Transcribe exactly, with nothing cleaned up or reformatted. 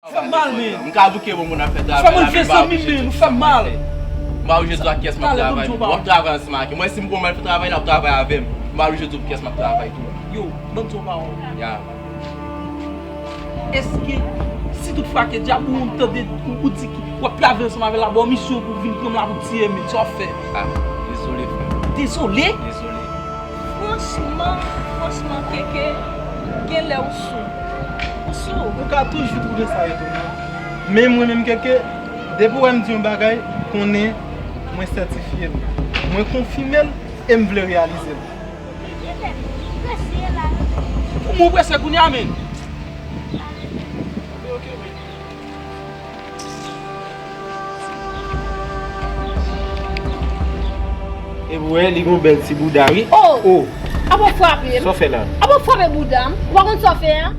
Fè m mal, men. M ka bouke bon moun ap fè travay la, men m pa oblije di w pou kiyès m ap travay. M pa oblije di w ak kiyès m ap travay. W ap travay ansanm ak mwen. Si m gon mal fè travay la, w ap travay avè m. M pa oblije di w pou kiyès m ap travay tou. Yo, ban m di w yon pawòl. Ya. Èske, si tout fwa ke dyab ou tande ou di ki w ap travay ansanm avè l la, ba w misyon pou vin pran m la pou tiye m, men sa w ap fè? Ah, dezole, frè. Dezole? Dezole. Franchman, franchman, Keke, genlè ou sou. Ou sou. Ou ka toujou twouve sa etonan. Men mwen menm, Keke, depi w wè m di yon bagay, konnen mwen sètifye l. Mwen konfime l e m vle reyalize l. Pou mwen prese kounye a, men. E w wè, li gon bèl ti bouda, wi. Oh! Oh! Apa w frape m? Sa w fè la? Apa w frape bouda m? Ou pa konn sa w fè a?